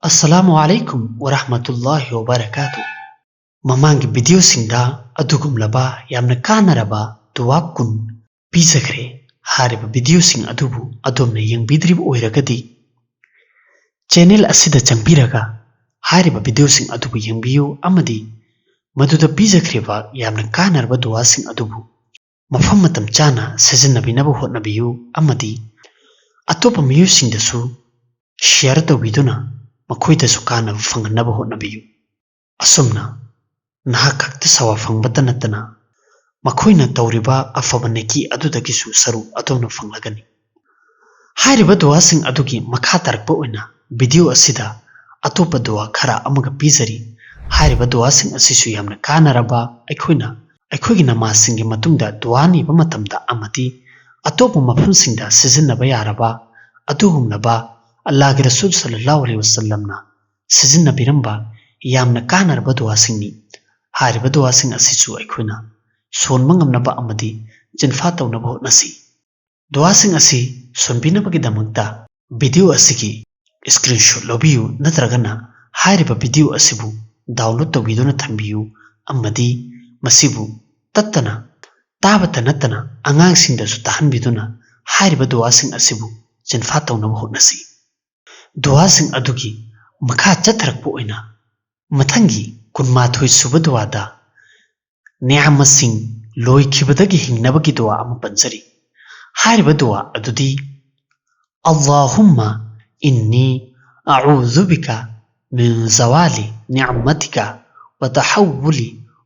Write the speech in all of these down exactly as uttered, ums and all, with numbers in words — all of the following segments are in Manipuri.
ꯑꯁꯂꯥꯃꯨ ꯑꯂꯥꯏꯀꯨꯝ ꯋꯥꯔꯥꯍꯃꯇꯨꯜꯂꯥꯍꯤ ꯋꯥꯕꯔꯀꯥꯇꯨ꯫ ꯃꯃꯥꯡꯒꯤ ꯚꯤꯗꯤꯑꯣꯁꯤꯡꯗ ꯑꯗꯨꯒꯨꯝꯂꯕ ꯌꯥꯝꯅ ꯀꯥꯟꯅꯔꯕ ꯗꯨꯋꯥ ꯀꯨꯟ ꯄꯤꯖꯈ꯭ꯔꯦ꯫ ꯍꯥꯏꯔꯤꯕ ꯚꯤꯗꯤꯑꯣꯁꯤꯡ ꯑꯗꯨꯕꯨ ꯑꯗꯣꯝꯅ ꯌꯦꯡꯕꯤꯗ꯭ꯔꯤꯕ ꯑꯣꯏꯔꯒꯗꯤ, ꯆꯦꯅꯦꯜ ꯑꯁꯤꯗ ꯆꯪꯕꯤꯔꯒ ꯍꯥꯏꯔꯤꯕ ꯚꯤꯗꯤꯑꯣꯁꯤꯡ ꯑꯗꯨꯕꯨ ꯌꯦꯡꯕꯤꯌꯨ ꯑꯃꯗꯤ ꯃꯗꯨꯗ ꯄꯤꯖꯈ꯭ꯔꯤꯕ ꯌꯥꯝꯅ ꯀꯥꯟꯅꯔꯕ ꯗꯨꯋꯥꯁꯤꯡ ꯑꯗꯨꯕꯨ ꯃꯐꯝ ꯃꯇꯝ ꯆꯥꯅ ꯁꯤꯖꯤꯟꯅꯕꯤꯅꯕ ꯍꯣꯠꯅꯕꯤꯌꯨ ꯑꯃꯗꯤ ꯑꯇꯣꯞꯄ ꯃꯤꯑꯣꯏꯁꯤꯡꯗꯁꯨ ꯁꯤꯌꯔ ꯇꯧꯕꯤꯗꯨꯅ ꯃꯈꯣꯏꯗꯁꯨ ꯀꯥꯟꯅꯕ ꯐꯪꯍꯟꯅꯕ ꯍꯣꯠꯅꯕꯤꯌꯨ꯫ ꯑꯁꯨꯝꯅ ꯅꯍꯥꯛ ꯈꯛꯇ ꯁꯋꯥ ꯐꯪꯕꯇ ꯅꯠꯇꯅ ꯃꯈꯣꯏꯅ ꯇꯧꯔꯤꯕ ꯑꯐꯕ ꯅꯦꯀꯤ ꯑꯗꯨꯗꯒꯤꯁꯨ ꯁꯔꯨꯛ ꯑꯗꯣꯝꯅ ꯐꯪꯂꯒꯅꯤ꯫ ꯍꯥꯏꯔꯤꯕ ꯗꯨꯋꯥꯁꯤꯡ ꯑꯗꯨꯒꯤ ꯃꯈꯥ ꯇꯥꯔꯛꯄ ꯑꯣꯏꯅ ꯚꯤꯗꯤꯑꯣ ꯑꯁꯤꯗ ꯑꯇꯣꯞꯄ ꯗꯨꯋꯥ ꯈꯔ ꯑꯃꯒ ꯄꯤꯖꯔꯤ꯫ ꯍꯥꯏꯔꯤꯕ ꯗꯨꯋꯥꯁꯤꯡ ꯑꯁꯤꯁꯨ ꯌꯥꯝꯅ ꯀꯥꯟꯅꯔꯕ, ꯑꯩꯈꯣꯏꯅ ꯑꯩꯈꯣꯏꯒꯤ ꯅꯃꯥꯖꯁꯤꯡꯒꯤ ꯃꯇꯨꯡꯗ ꯗꯨꯋꯥ ꯅꯤꯕ ꯃꯇꯝꯗ ꯑꯃꯗꯤ ꯑꯇꯣꯞꯄ ꯃꯐꯝꯁꯤꯡꯗ ꯁꯤꯖꯤꯟꯅꯕ ꯌꯥꯔꯕ ꯑꯗꯨꯒꯨꯝꯂꯕ ꯑꯜꯂꯥꯍꯒꯤ ꯔꯁꯨꯜ ꯁꯜꯂꯜꯂꯥꯍꯨ ꯑꯂꯩꯍꯤ ꯋꯁꯜꯂꯝꯅ ꯁꯤꯖꯤꯟꯅꯕꯤꯔꯝꯕ ꯌꯥꯝꯅ ꯀꯥꯟꯅꯔꯕ ꯗꯨꯋꯥꯁꯤꯡꯅꯤ꯫ ꯍꯥꯏꯔꯤꯕ ꯗꯨꯋꯥꯁꯤꯡ ꯑꯁꯤꯁꯨ ꯑꯩꯈꯣꯏꯅ ꯁꯣꯟꯕ ꯉꯝꯅꯕ ꯑꯃꯗꯤ ꯆꯤꯟꯐꯥ ꯇꯧꯅꯕ ꯍꯣꯠꯅꯁꯤ꯫ ꯗꯨꯋꯥꯁꯤꯡ ꯑꯁꯤ ꯁꯣꯟꯕꯤꯅꯕꯒꯤꯗꯃꯛꯇ ꯚꯤꯗꯤꯑꯣ ꯑꯁꯤꯒꯤ ꯁ꯭ꯀ꯭ꯔꯤꯟꯁꯣꯠ ꯂꯧꯕꯤꯌꯨ, ꯅꯠꯇ꯭ꯔꯒꯅ ꯍꯥꯏꯔꯤꯕ ꯚꯤꯗꯤꯑꯣ ꯑꯁꯤꯕꯨ ꯗꯥꯎꯟꯂꯣꯗ ꯇꯧꯕꯤꯗꯨꯅ ꯊꯝꯕꯤꯌꯨ ꯑꯃꯗꯤ ꯃꯁꯤꯕꯨ ꯇꯠꯇꯅ ꯇꯥꯕꯇ ꯅꯠꯇꯅ ꯑꯉꯥꯡꯁꯤꯡꯗꯁꯨ ꯇꯥꯍꯟꯕꯤꯗꯨꯅ ꯍꯥꯏꯔꯤꯕ ꯗꯨꯋꯥꯁꯤꯡ ꯑꯁꯤꯕꯨ ꯆꯤꯟꯐꯥ ꯇꯧꯅꯕ ꯍꯣꯠꯅꯁꯤ꯫ ꯗꯨꯋꯥꯁꯤꯡ ꯑꯗꯨꯒꯤ ꯃꯈꯥ ꯆꯠꯊꯔꯛꯄ ꯑꯣꯏꯅ ꯃꯊꯪꯒꯤ ꯀꯨꯟꯃꯥꯊꯣꯏ ꯁꯨꯕ ꯗꯨꯋꯥꯗ ꯅꯤꯌꯥꯃꯁꯤꯡ ꯂꯣꯏꯈꯤꯕꯗꯒꯤ ꯍꯤꯡꯅꯕꯒꯤ ꯗꯨꯋꯥ ꯑꯃ ꯄꯟꯖꯔꯤ꯫ ꯍꯥꯏꯔꯤꯕ ꯗꯨꯋꯥ ꯑꯗꯨꯗꯤ, اللهم إني أعوذ بك من زوال نعمتك وتحول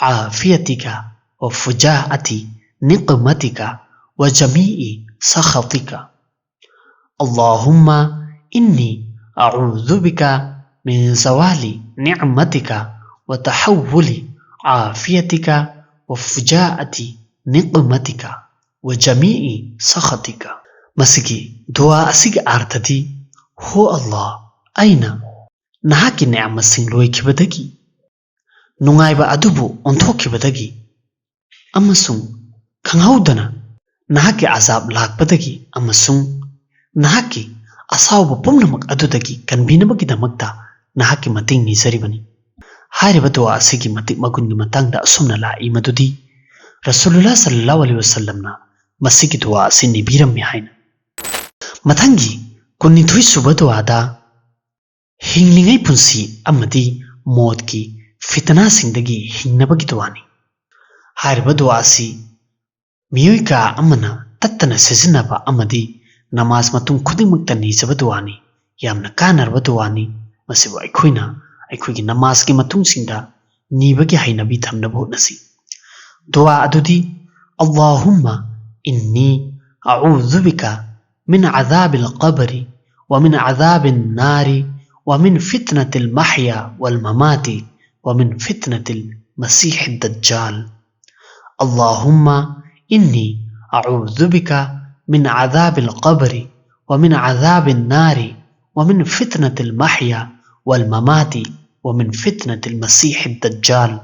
عافيتك وفجاءة نقمتك وجميع سخطك. اللهم إني أعوذ بك من زوال نعمتك وتحول عافيتك وفجاءة نقمتك وجميع سخطك. ꯃꯁꯤꯒꯤ ꯗꯨꯋꯥ ꯑꯁꯤꯒꯤ ꯑꯥꯔꯊꯗꯤ, ꯍꯣ ꯑꯜꯂꯥꯍ, ꯑꯩꯅ ꯅꯍꯥꯛꯀꯤ ꯅꯤꯌꯥꯃꯁꯤꯡ ꯂꯣꯏꯈꯤꯕꯗꯒꯤ, ꯅꯨꯡꯉꯥꯏꯕ ꯑꯗꯨꯕꯨ ꯑꯣꯟꯊꯣꯛꯈꯤꯕꯗꯒꯤ ꯑꯃꯁꯨꯡ ꯈꯪꯍꯧꯗꯅ ꯅꯍꯥꯛꯀꯤ ꯑꯖꯥꯕ ꯂꯥꯛꯄꯗꯒꯤ ꯑꯃꯁꯨꯡ ꯅꯍꯥꯛꯀꯤ ꯑꯁꯥꯎꯕ ꯄꯨꯝꯅꯃꯛ ꯑꯗꯨꯗꯒꯤ ꯀꯟꯕꯤꯅꯕꯒꯤꯗꯃꯛꯇ ꯅꯍꯥꯛꯀꯤ ꯃꯇꯦꯡ ꯅꯤꯖꯔꯤꯕꯅꯤ꯫ ꯍꯥꯏꯔꯤꯕ ꯗꯨꯋꯥ ꯑꯁꯤꯒꯤ ꯃꯇꯤꯛ ꯃꯒꯨꯟꯒꯤ ꯃꯇꯥꯡꯗ ꯑꯁꯨꯝꯅ ꯂꯥꯛꯏ ꯃꯗꯨꯗꯤ, ꯔꯁꯨꯂꯨꯜꯂꯥ ꯁꯜꯂꯜꯂꯥꯍꯨ ꯑꯂꯩꯍꯤ ꯋꯥꯁꯜꯂꯝꯅ ꯃꯁꯤꯒꯤ ꯗꯨꯋꯥ ꯑꯁꯤ ꯅꯤꯕꯤꯔꯝꯃꯤ ꯍꯥꯏꯅ꯫ ꯃꯊꯪꯒꯤ ꯀꯨꯟꯅꯤꯊꯣꯏ ꯁꯨꯕ ꯗꯨꯋꯥꯗ ꯍꯤꯡꯂꯤꯉꯩ ꯄꯨꯟꯁꯤ ꯑꯃꯗꯤ ꯃꯣꯠꯀꯤ ꯐꯤꯇꯅꯥꯁꯤꯡꯗꯒꯤ ꯍꯤꯡꯅꯕꯒꯤ ꯗꯨꯋꯥꯅꯤ꯫ ꯍꯥꯏꯔꯤꯕ ꯗꯨꯋꯥ ꯑꯁꯤ ꯃꯤꯑꯣꯏ ꯀꯌꯥ ꯑꯃꯅ ꯇꯠꯇꯅ ꯁꯤꯖꯤꯟꯅꯕ ꯑꯃꯗꯤ ꯅꯃꯥꯖ ꯃꯇꯨꯡ ꯈꯨꯗꯤꯡꯃꯛꯇ ꯅꯤꯖꯕ ꯗꯨꯋꯥꯅꯤ꯫ ꯌꯥꯝꯅ ꯀꯥꯟꯅꯔꯕ ꯗꯨꯋꯥꯅꯤ꯫ ꯃꯁꯤꯕꯨ ꯑꯩꯈꯣꯏꯅ ꯑꯩꯈꯣꯏꯒꯤ ꯅꯃꯥꯖꯀꯤ ꯃꯇꯨꯡꯁꯤꯡꯗ ꯅꯤꯕꯒꯤ ꯍꯩꯅꯕꯤ ꯊꯝꯅꯕ ꯍꯣꯠꯅꯁꯤ꯫ ꯗꯨꯋꯥ ꯑꯗꯨꯗꯤ, اللهم إني أعوذ بك من عذاب القبر ومن عذاب النار ومن فتنة المحيا والممات ومن فتنة المسيح الدجال. اللهم إني أعوذ بك من عذاب القبر ومن عذاب النار ومن فتنة المحيا والممات ومن فتنة المسيح الدجال.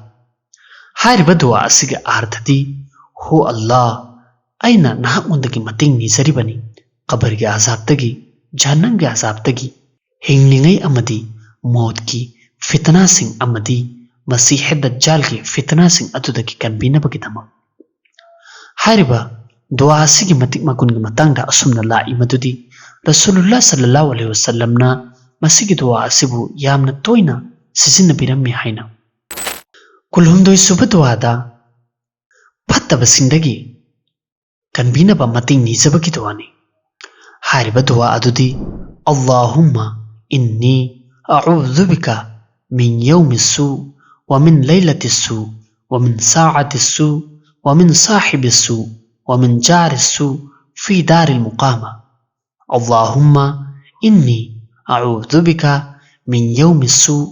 ꯍꯥꯏꯔꯤꯕ ꯗꯨꯋꯥ ꯑꯁꯤꯒꯤ ꯑꯥꯔꯊꯗꯤ, ꯍꯣ ꯑꯜꯂꯥ, ꯑꯩꯅ ꯅꯍꯥꯛꯉꯣꯟꯗꯒꯤ ꯃꯇꯦꯡ ꯅꯤꯖꯔꯤꯕꯅꯤ, ꯀꯕꯔꯒꯤ ꯑꯖꯥꯕꯇꯒꯤ, ꯖꯍꯟꯅꯝꯒꯤ ꯑꯖꯥꯕꯇꯒꯤ, ꯍꯤꯡꯂꯤꯉꯩ ꯑꯃꯗꯤ ꯃꯣꯠꯀꯤ ꯐꯤꯇꯅꯥꯁꯤꯡ ꯑꯃꯗꯤ ꯃꯁꯤꯍ ꯗꯖꯥꯜꯒꯤ ꯐꯤꯇꯅꯥꯁꯤꯡ ꯑꯗꯨꯗꯒꯤ ꯀꯟꯕꯤꯅꯕꯒꯤꯗꯃꯛ꯫ ꯍꯥꯏꯔꯤꯕ ꯗꯨꯋꯥ ꯑꯁꯤꯒꯤ ꯃꯇꯤꯛ ꯃꯒꯨꯟꯒꯤ ꯃꯇꯥꯡꯗ ꯑꯁꯨꯝꯅ ꯂꯥꯛꯏ ꯃꯗꯨꯗꯤ, ꯔꯁꯨꯂꯨꯜꯂꯥ ꯁꯜꯂꯜꯂꯥꯍꯨ ꯑꯂꯩꯍꯤ ꯋꯥꯁꯜꯂꯝꯅ ꯃꯁꯤꯒꯤ ꯗꯨꯋꯥ ꯑꯁꯤꯕꯨ ꯌꯥꯝꯅ ꯇꯣꯏꯅ ꯁꯤꯖꯤꯟꯅꯕꯤꯔꯝꯃꯤ ꯍꯥꯏꯅ꯫ ꯀꯨꯟꯍꯨꯝꯗꯣꯏ ꯁꯨꯕ ꯗꯨꯋꯥꯗ ꯐꯠꯇꯕꯁꯤꯡꯗꯒꯤ ꯀꯟꯕꯤꯅꯕ ꯃꯇꯦꯡ ꯅꯤꯖꯕꯒꯤ ꯗꯨꯋꯥꯅꯤ꯫ ꯍꯥꯏꯔꯤꯕ ꯗꯨꯋꯥ ꯑꯗꯨꯗꯤ, اللهم إني أعوذ بك من يوم السوء ومن ليلة السوء ومن ساعة السوء ومن صاحب السوء ومن جار السوء في دار المقامة. اللهم إني أعوذ بك من يوم السوء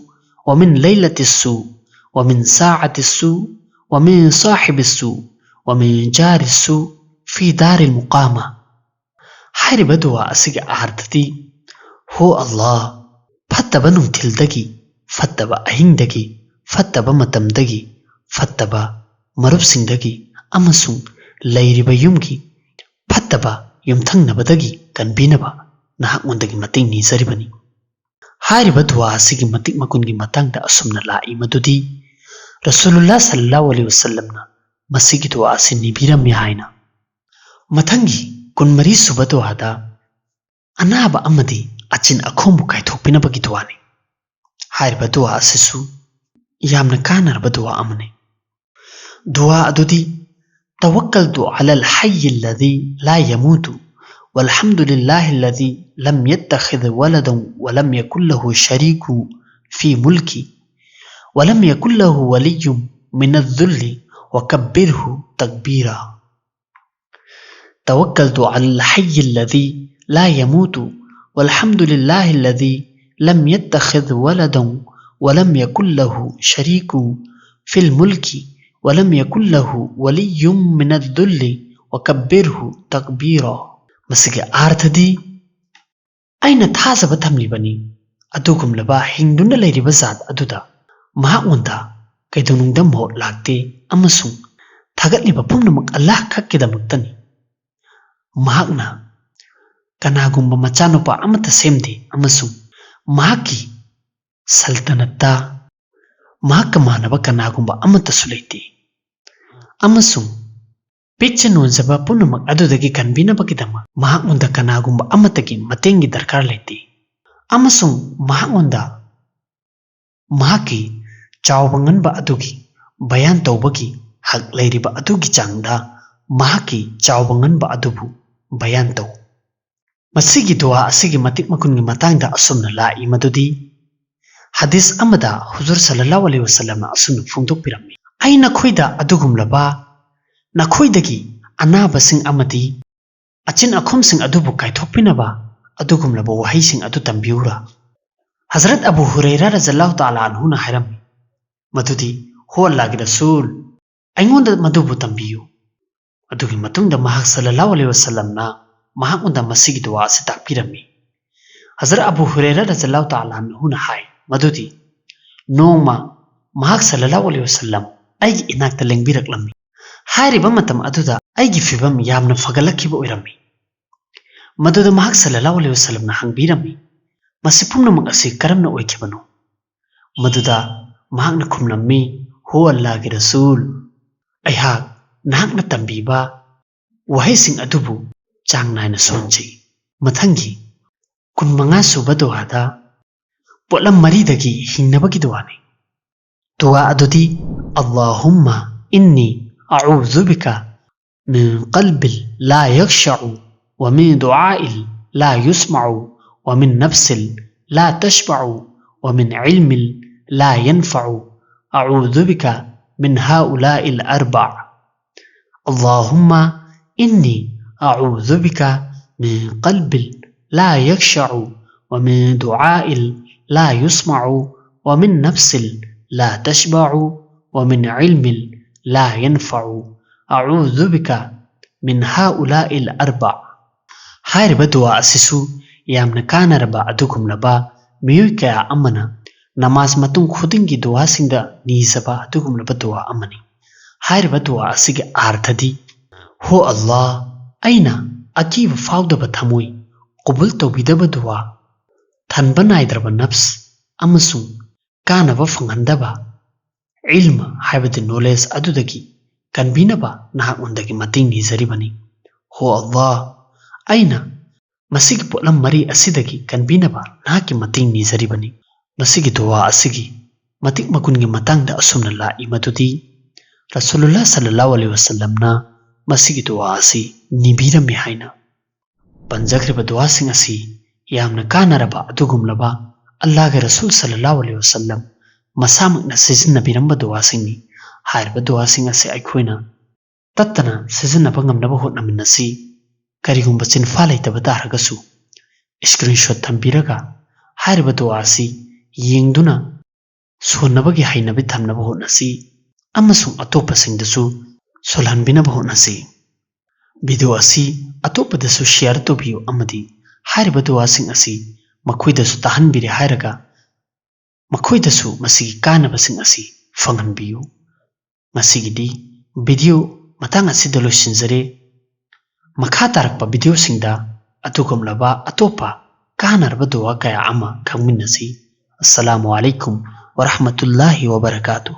ومن ليلة السوء ومن ساعة السوء ومن صاحب السوء ومن جار السوء في دار المقامة. ꯍꯥꯏꯔꯤꯕ ꯗꯨꯋꯥ ꯑꯁꯤꯒꯤ ꯑꯥꯔꯊꯗꯤ, ꯍꯣ ꯑꯜꯂꯥ, ꯐꯠꯇꯕ ꯅꯨꯡꯊꯤꯜꯗꯒꯤ, ꯐꯠꯇꯕ ꯑꯍꯤꯡꯗꯒꯤ, ꯐꯠꯇꯕ ꯃꯇꯝꯗꯒꯤ, ꯐꯠꯇꯕ ꯃꯔꯨꯞꯁꯤꯡꯗꯒꯤ ꯑꯃꯁꯨꯡ ꯂꯩꯔꯤꯕ ꯌꯨꯝꯒꯤ ꯐꯠꯇꯕ ꯌꯨꯝꯊꯪꯅꯕꯗꯒꯤ ꯀꯟꯕꯤꯅꯕ ꯅꯍꯥꯛꯉꯣꯟꯗꯒꯤ ꯃꯇꯦꯡ ꯅꯤꯖꯔꯤꯕꯅꯤ꯫ ꯍꯥꯏꯔꯤꯕ ꯗꯨꯋꯥ ꯑꯁꯤꯒꯤ ꯃꯇꯤꯛ ꯃꯒꯨꯟꯒꯤ ꯃꯇꯥꯡꯗ ꯑꯁꯨꯝꯅ ꯂꯥꯛꯏ ꯃꯗꯨꯗꯤ, ꯔꯁꯨꯂꯨꯜꯂꯥ ꯁꯜꯂꯜꯂꯥꯍꯨ ꯑꯂꯩꯍꯤ ꯋꯁꯜꯂꯝꯅ ꯃꯁꯤꯒꯤ ꯗꯨꯋꯥ ꯑꯁꯤ ꯅꯤꯕꯤꯔꯝꯃꯤ ꯍꯥꯏꯅ꯫ ꯃꯊꯪꯒꯤ ꯀꯨꯟꯃꯔꯤ ꯁꯨꯕ ꯗꯨꯋꯥꯗ ꯑꯅꯥꯕ ꯑꯃꯗꯤ ꯑꯆꯤꯟ ꯑꯈꯣꯝꯕꯨ ꯀꯥꯏꯊꯣꯛꯄꯤꯅꯕꯒꯤ ꯗꯨꯋꯥꯅꯤ꯫ ꯍꯥꯏꯔꯤꯕ ꯗꯨꯋꯥ ꯑꯁꯤꯁꯨ ꯌꯥꯝꯅ ꯀꯥꯟꯅꯔꯕ ꯗꯨꯋꯥ ꯑꯃꯅꯤ꯫ ꯗꯨꯋꯥ ꯑꯗꯨꯗꯤ, "توكلت على الحي الذي لا يموت، والحمد لله الذي لم يتخذ ولدا ولم يكن له شريك في ملكي، ولم يكن له ولي من الذل وكبره تكبيرا." توكلت على الحي الذي لا يموت، والحمد لله الذي لم يتخذ ولدا ولم يكن له شريك في الملك ولم يكن له ولي من الذل وكبره تكبيرا. ꯃꯁꯤꯒꯤ ꯑꯥꯔꯊꯗꯤ, ꯑꯩꯅ ꯊꯥꯖꯕ ꯊꯝꯂꯤꯕꯅꯤ, ꯑꯗꯨꯒꯨꯝꯂꯕ ꯍꯤꯡꯗꯨꯅ ꯂꯩꯔꯤꯕ ꯖꯥꯠ ꯑꯗꯨꯗ ꯃꯍꯥꯛꯉꯣꯟꯗ ꯀꯩꯗꯧꯅꯨꯡꯗ ꯃꯍꯨꯠ ꯂꯥꯛꯇꯦ, ꯑꯃꯁꯨꯡ ꯊꯥꯒꯠꯂꯤꯕ ꯄꯨꯝꯅꯃꯛ ꯑꯜꯂꯥꯍ ꯈꯛꯀꯤꯗꯃꯛꯇꯅꯤ꯫ ꯃꯍꯥꯛꯅ ꯀꯅꯥꯒꯨꯝꯕ ꯃꯆꯥꯅꯨꯄꯥ ꯑꯃꯠꯇ ꯁꯦꯝꯗꯦ, ꯑꯃꯁꯨꯡ ꯃꯍꯥꯛꯀꯤ ꯁꯜꯇꯅꯠꯇ ꯃꯍꯥꯛꯀ ꯃꯥꯟꯅꯕ ꯀꯅꯥꯒꯨꯝꯕ ꯑꯃꯠꯇꯁꯨ ꯂꯩꯇꯦ, ꯑꯃꯁꯨꯡ ꯄꯤꯛꯆ ꯅꯣꯟꯖꯕ ꯄꯨꯝꯅꯃꯛ ꯑꯗꯨꯗꯒꯤ ꯀꯟꯕꯤꯅꯕꯒꯤꯗꯃꯛ ꯃꯍꯥꯛꯉꯣꯟꯗ ꯀꯅꯥꯒꯨꯝꯕ ꯑꯃꯠꯇꯒꯤ ꯃꯇꯦꯡꯒꯤ ꯗꯔꯀꯥꯔ ꯂꯩꯇꯦ, ꯑꯃꯁꯨꯡ ꯃꯍꯥꯛꯉꯣꯟꯗ ꯃꯍꯥꯛꯀꯤ ꯆꯥꯎꯕ ꯉꯟꯕ ꯑꯗꯨꯒꯤ ꯕꯌꯥꯟ ꯇꯧꯕꯒꯤ ꯍꯛ ꯂꯩꯔꯤꯕ ꯑꯗꯨꯒꯤ ꯆꯥꯡꯗ ꯃꯍꯥꯛꯀꯤ ꯆꯥꯎꯕ ꯉꯟꯕ ꯑꯗꯨꯕꯨ ꯕꯌꯥꯟ ꯇꯧ꯫ ꯃꯁꯤꯒꯤ ꯗꯨꯋꯥ ꯑꯁꯤꯒꯤ ꯃꯇꯤꯛ ꯃꯒꯨꯟꯒꯤ ꯃꯇꯥꯡꯗ ꯑꯁꯨꯝꯅ ꯂꯥꯛꯏ ꯃꯗꯨꯗꯤ, ꯍꯗꯤꯁ ꯑꯃꯗ ꯍꯨꯖꯨꯔ ꯁꯜꯂꯜꯂꯥꯍꯨ ꯑꯂꯩꯍꯤ ꯋꯁꯜꯂꯝꯅ ꯑꯁꯨꯝꯅ ꯐꯣꯡꯗꯣꯛꯄꯤꯔꯝꯃꯤ, "ꯑꯩ ꯅꯈꯣꯏꯗ ꯑꯗꯨꯒꯨꯝꯂꯕ ꯅꯈꯣꯏꯗꯒꯤ ꯑꯅꯥꯕꯁꯤꯡ ꯑꯃꯗꯤ ꯑꯆꯤꯟ ꯑꯈꯣꯝꯁꯤꯡ ꯑꯗꯨꯕꯨ ꯀꯥꯏꯊꯣꯛꯄꯤꯅꯕ ꯑꯗꯨꯒꯨꯝꯂꯕ ꯋꯥꯍꯩꯁꯤꯡ ꯑꯗꯨ ꯇꯝꯕꯤꯌꯨꯔꯥ?" ꯍꯖꯔꯠ ꯑꯕꯨ ꯍꯨꯔꯩꯔꯥ ꯔꯖꯜꯂꯥꯍꯨ ꯇꯥꯂꯥ ꯑꯟꯍꯨꯅ ꯍꯥꯏꯔꯝꯃꯤ ꯃꯗꯨꯗꯤ, "ꯍꯣ ꯑꯜꯂꯥꯍꯒꯤ ꯔꯁꯨꯜ, ꯑꯩꯉꯣꯟꯗ ꯃꯗꯨꯕꯨ ꯇꯝꯕꯤꯌꯨ꯫" ꯑꯗꯨꯒꯤ ꯃꯇꯨꯡꯗ ꯃꯍꯥꯛ ꯁꯜꯂꯜꯂꯥꯍꯨ ꯑꯂꯩꯍꯤ ꯋꯁꯜꯂꯝꯅ ꯃꯍꯥꯛꯉꯣꯟꯗ ꯃꯁꯤꯒꯤ ꯗꯨꯋꯥ ꯑꯁꯤ ꯇꯥꯛꯄꯤꯔꯝꯃꯤ꯫ ꯍꯖꯔꯠ ꯑꯕꯨ ꯍꯨꯔꯩꯔꯥ ꯔꯖꯜꯂꯥꯍꯨ ꯇꯥꯂꯥ ꯑꯟꯍꯨꯅ ꯍꯥꯏ ꯃꯗꯨꯗꯤ, ꯅꯣꯡꯃ ꯃꯍꯥꯛ ꯁꯜꯂꯜꯂꯥꯍꯨ ꯑꯂꯩꯍꯤ ꯋꯁꯜꯂꯝ ꯑꯩꯒꯤ ꯏꯅꯥꯛꯇ ꯂꯦꯡꯕꯤꯔꯛꯂꯝꯃꯤ꯫ ꯍꯥꯏꯔꯤꯕ ꯃꯇꯝ ꯑꯗꯨꯗ ꯑꯩꯒꯤ ꯐꯤꯕꯝ ꯌꯥꯝꯅ ꯐꯒꯠꯂꯛꯈꯤꯕ ꯑꯣꯏꯔꯝꯃꯤ꯫ ꯃꯗꯨꯗ ꯃꯍꯥꯛ ꯁꯜꯂꯜꯂꯥꯍꯨ ꯑꯂꯩꯍꯤ ꯋꯁꯜꯂꯝꯅ ꯍꯪꯕꯤꯔꯝꯃꯤ, ꯃꯁꯤ ꯄꯨꯝꯅꯃꯛ ꯑꯁꯤ ꯀꯔꯝꯅ ꯑꯣꯏꯈꯤꯕꯅꯣ?" ꯃꯗꯨꯗ ꯃꯍꯥꯛꯅ ꯈꯨꯝꯂꯝꯃꯤ, "ꯍꯣ ꯑꯜꯂꯥꯍꯒꯤ ꯔꯁꯨꯜ, ꯑꯩꯍꯥꯛ ꯅꯍꯥꯛꯅ ꯇꯝꯕꯤꯕ ꯋꯥꯍꯩꯁꯤꯡ ꯑꯗꯨꯕꯨ ꯆꯥꯡ ꯅꯥꯏꯅ ꯁꯣꯟꯖꯩ꯫" ꯃꯊꯪꯒꯤ ꯀꯨꯟꯃꯉꯥ ꯁꯨꯕ ꯗꯨꯋꯥꯗ ꯄꯣꯠꯂꯝ ꯃꯔꯤꯗꯒꯤ ꯍꯤꯡꯅꯕꯒꯤ ꯗꯨꯋꯥꯅꯤ꯫ ꯗꯨꯋꯥ ꯑꯗꯨꯗꯤ, "اللهم إني أعوذ بك من قلب لا يخشع، ومن دعاء لا يسمع، ومن نفس لا تشبع، ومن علم لا ينفع، أعوذ بك من هؤلاء الأربع." اللهم إني أعوذ بك من قلب لا يخشع، ومن دعاء لا يسمع، ومن نفس لا تشبع، ومن علم لا ينفع، أعوذ بك من هؤلاء الأربع. ꯍꯥꯏꯔꯤꯕ ꯗꯨꯋꯥ ꯑꯁꯤꯁꯨ ꯌꯥꯝꯅ ꯀꯥꯟꯅꯔꯕ ꯑꯗꯨꯒꯨꯝꯂꯕ ꯃꯤꯑꯣꯏ ꯀꯌꯥ ꯑꯃꯅ ꯅꯃꯥꯖ ꯃꯇꯨꯡ ꯈꯨꯗꯤꯡꯒꯤ ꯗꯨꯋꯥꯁꯤꯡꯗ ꯅꯤꯖꯕ ꯑꯗꯨꯒꯨꯝꯂꯕ ꯗꯨꯋꯥ ꯑꯃꯅꯤ꯫ ꯍꯥꯏꯔꯤꯕ ꯗꯨꯋꯥ ꯑꯁꯤꯒꯤ ꯑꯥꯔꯊꯗꯤ, "ꯍꯣ ꯑꯜꯂꯥꯍ, ꯑꯩꯅ ꯑꯀꯤꯕ ꯐꯥꯎꯗꯕ ꯊꯃꯣꯏ, ꯀꯕꯨꯜ ꯇꯧꯕꯤꯗꯕ ꯗꯨꯋꯥ, ꯊꯟꯕ ꯅꯥꯏꯗ꯭ꯔꯕ ꯅꯐꯁ ꯑꯃꯁꯨꯡ ꯀꯥꯟꯅꯕ ꯐꯪꯍꯟꯗꯕ ꯏꯜꯝ ꯍꯥꯏꯕꯗꯤ ꯅꯣꯂꯦꯖ ꯑꯗꯨꯗꯒꯤ ꯀꯟꯕꯤꯅꯕ ꯅꯍꯥꯛꯉꯣꯟꯗꯒꯤ ꯃꯇꯦꯡ ꯅꯤꯖꯔꯤꯕꯅꯤ꯫ ꯍꯣ ꯑꯜꯂꯥꯍ, ꯑꯩꯅ ꯃꯁꯤꯒꯤ ꯄꯣꯠꯂꯝ ꯃꯔꯤ ꯑꯁꯤꯗꯒꯤ ꯀꯟꯕꯤꯅꯕ ꯅꯍꯥꯛꯀꯤ ꯃꯇꯦꯡ ꯅꯤꯖꯔꯤꯕꯅꯤ꯫" ꯃꯁꯤꯒꯤ ꯗꯨꯋꯥ ꯑꯁꯤꯒꯤ ꯃꯇꯤꯛ ꯃꯒꯨꯟꯒꯤ ꯃꯇꯥꯡꯗ ꯑꯁꯨꯝꯅ ꯂꯥꯛꯏ ꯃꯗꯨꯗꯤ, ꯔꯁꯨꯂꯨꯜꯂꯥꯍ ꯁꯜꯂꯜꯂꯥꯍꯨ ꯑꯂꯩꯍꯤ ꯋꯁꯜꯂꯝꯅ ꯃꯁꯤꯒꯤ ꯗꯨꯋꯥ ꯑꯁꯤ ꯅꯤꯕꯤꯔꯝꯃꯤ ꯍꯥꯏꯅ꯫ ꯄꯟꯖꯈ꯭ꯔꯤꯕ ꯗꯨꯋꯥꯁꯤꯡ ꯑꯁꯤ ꯌꯥꯝꯅ ꯀꯥꯟꯅꯔꯕ ꯑꯗꯨꯒꯨꯝꯂꯕ ꯑꯜꯂꯥꯍꯒꯤ ꯔꯁꯨꯜ ꯁꯜꯂꯜꯂꯥꯍꯨ ꯑꯂꯩꯍꯤ ꯋꯁꯜꯂꯝ ꯃꯁꯥꯃꯛꯅ ꯁꯤꯖꯤꯟꯅꯕꯤꯔꯝꯕ ꯗꯨꯋꯥꯁꯤꯡꯅꯤ꯫ ꯍꯥꯏꯔꯤꯕ ꯗꯨꯋꯥꯁꯤꯡ ꯑꯁꯤ ꯑꯩꯈꯣꯏꯅ ꯇꯠꯇꯅ ꯁꯤꯖꯤꯟꯅꯕ ꯉꯝꯅꯕ ꯍꯣꯠꯅꯃꯤꯟꯅꯁꯤ꯫ ꯀꯔꯤꯒꯨꯝꯕ ꯆꯤꯟꯐꯥ ꯂꯩꯇꯕ ꯇꯥꯔꯒꯁꯨ, ꯁ꯭ꯀꯔꯤꯟꯁꯣꯠ ꯊꯝꯕꯤꯔꯒ ꯍꯥꯏꯔꯤꯕ ꯗꯨꯋꯥ ꯑꯁꯤ ꯌꯦꯡꯗꯨꯅ ꯁꯣꯟꯅꯕꯒꯤ ꯍꯩꯅꯕꯤ ꯊꯝꯅꯕ ꯍꯣꯠꯅꯁꯤ ꯑꯃꯁꯨꯡ ꯑꯇꯣꯞꯄꯁꯤꯡꯗꯁꯨ ꯁꯣꯜꯍꯟꯕꯤꯅꯕ ꯍꯣꯠꯅꯁꯤ꯫ ꯚꯤꯗꯤꯑꯣ ꯑꯁꯤ ꯑꯇꯣꯞꯄꯗꯁꯨ ꯁꯤꯌꯔ ꯇꯧꯕꯤꯌꯨ ꯑꯃꯗꯤ ꯍꯥꯏꯔꯤꯕ ꯗꯨꯋꯥꯁꯤꯡ ꯑꯁꯤ ꯃꯈꯣꯏꯗꯁꯨ ꯇꯥꯍꯟꯕꯤꯔꯦ ꯍꯥꯏꯔꯒ ꯃꯈꯣꯏꯗꯁꯨ ꯃꯁꯤꯒꯤ ꯀꯥꯟꯅꯕꯁꯤꯡ ꯑꯁꯤ ꯐꯪꯍꯟꯕꯤꯌꯨ꯫ ꯉꯁꯤꯒꯤꯗꯤ ꯚꯤꯗꯤꯑꯣ ꯃꯇꯥꯡ ꯑꯁꯤꯗ ꯂꯣꯏꯁꯤꯟꯖꯔꯦ꯫ ꯃꯈꯥ ꯇꯥꯔꯛꯄ ꯚꯤꯗꯤꯑꯣꯁꯤꯡꯗ ꯑꯗꯨꯒꯨꯝꯂꯕ ꯑꯇꯣꯞꯄ ꯀꯥꯟꯅꯔꯕ ꯗꯨꯋꯥ ꯀꯌꯥ ꯑꯃ ꯈꯪꯃꯤꯟꯅꯁꯤ꯫ ꯑꯁꯁꯂꯥꯃꯨ ꯑꯂꯩꯀꯨꯝ ꯋꯔꯍꯃꯇꯨꯜꯂꯥꯍꯤ ꯋꯕꯔꯀꯥꯇꯨ꯫